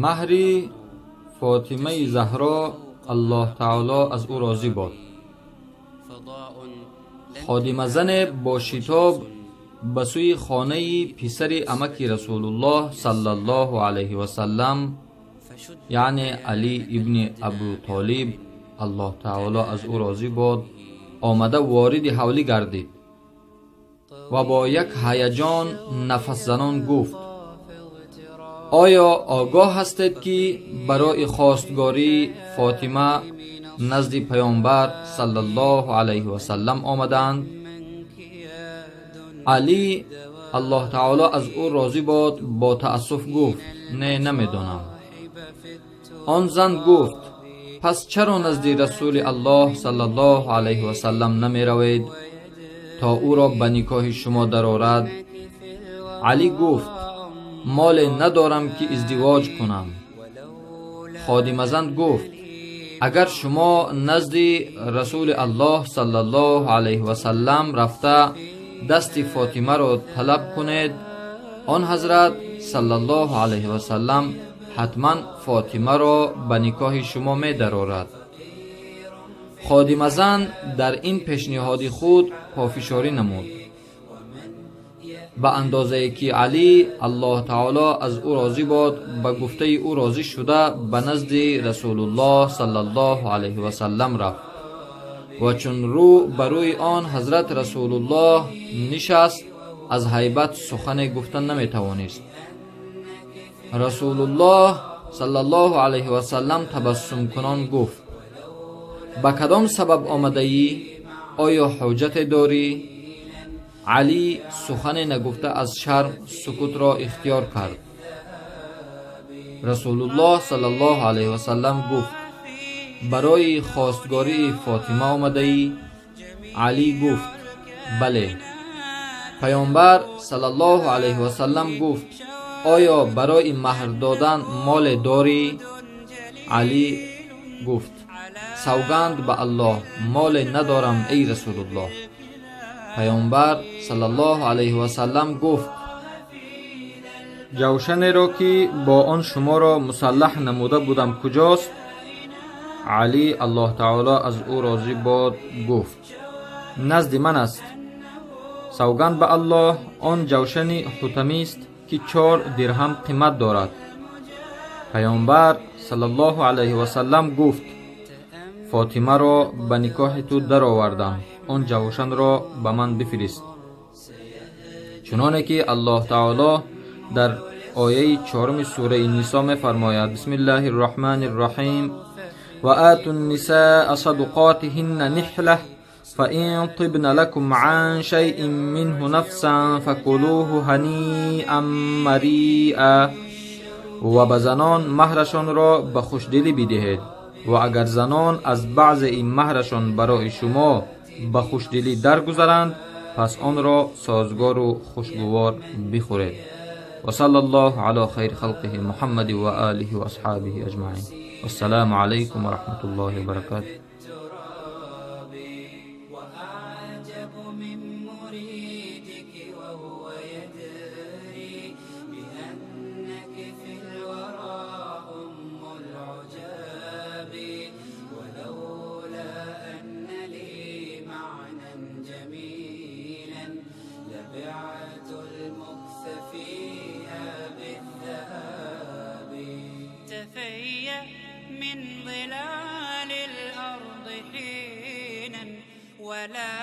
Меҳри Фотимаи Заҳро, Аллоҳ таоло аз ӯ розӣ бод. Ходимазане бо шитоб ба сӯи хонаи писари амаки Расулуллоҳ саллаллоҳу алайҳи васаллам, яъне Алӣ ибни Абу Толиб, Аллоҳ таоло аз ӯ розӣ бод, омада вориди ҳавлӣ гардид ва бо як ҳаяҷон нафасзанон гуфт: оё огоҳ ҳастед, ки барои хостгории Фотима назди Паёмбар саллаллоҳу алайҳи васаллам омадаанд? Алӣ, Аллоҳ таоло аз ӯ розӣ бод, бо таассуф гуфт: не, намедонам. Он зан гуфт: пас чаро назди Расули Аллоҳ саллаллоҳу алайҳи васаллам намеравед, то ӯро ба никоҳи шумо дарорад? Алӣ гуфт: моле надорам, ки издивоҷ кунам. Ходимазан гуфт: агар шумо назди Расули Аллоҳ саллаллоҳу алайҳи васаллам рафта дасти Фотимаро талаб кунед, он ҳазрат саллаллоҳу алайҳи васаллам ҳатман Фотимаро ба никоҳи шумо медарорад. Ходимазан дар ин пешниҳоди худ пофишорӣ намуд, ба андозае ки Алӣ, Аллоҳ таоло аз ӯ розӣ бод, ба гуфтаи ӯ розӣ шуда ба назди Расулуллоҳ саллаллоҳу алайҳи васаллам рафт ва чун рӯ ба рӯи он ҳазрат Расулуллоҳ нишаст, аз ҳайбат сухане гуфта наметавонист. Расулуллоҳ саллаллоҳу алайҳи васаллам табассумкунон гуфт: ба кадом сабаб омадаӣ? Оё ҳоҷате дорӣ? Алӣ сухане нагуфта аз шарм сукутро ихтиёр кард. Расулуллоҳ саллаллоҳу алайҳи васаллам гуфт: барои хостгории Фотима омадаӣ? Алӣ гуфт: бале. Паёмбар саллаллоҳу алайҳи васаллам гуфт: оё барои маҳр додан моле дорӣ? Алӣ гуфт: савганд ба Аллоҳ, моле надорам, эй Расулуллоҳ. Паёмбар саллаллоҳу алайҳи васаллам гуфт: ҷавшанеро, ки бо он шуморо мусаллаҳ намуда будам, куҷост? Алӣ, Аллоҳ таоло аз ӯ розӣ бод, гуфт: назди ман аст. Савганд ба Аллоҳ, он ҷавшани ҳутамист, ки 4 дирҳам қимат дорад. Паёмбар саллаллоҳу алайҳи васаллам гуфт: Фотимаро ба никоҳи ту даровардам, он ҷавшанро ба ман бифирист. Чуноне ки Аллоҳ таоло дар ояи 4 сураи Нисо мефармояд: бисмиллаҳи рраҳмани рраҳим, ва ату ннисаа садуқотиҳинна ниҳла فإن طبن لكم عن شيء منه نفسا فكلوه هنيئا مريئا. Ва ба занон маҳрашонро ба хушдилӣ бидиҳед, ва агар занон аз баъзеи маҳрашон барои шумо ба хушдилӣ даргузаранд, пас онро созгору хушгувор бихӯред. وصلى الله على خير خلقه محمد وآله وأصحابه أجمعين. والسلام عليكم ورحمة الله وبركاته. وأعجب من مريدك وهو يدري بأنك في الورى أم العجاب، ولولا أن لي معنى جميلا لبعت المكث فيها بالذهاب. تفيأ من ظلال الأرض حينا ولا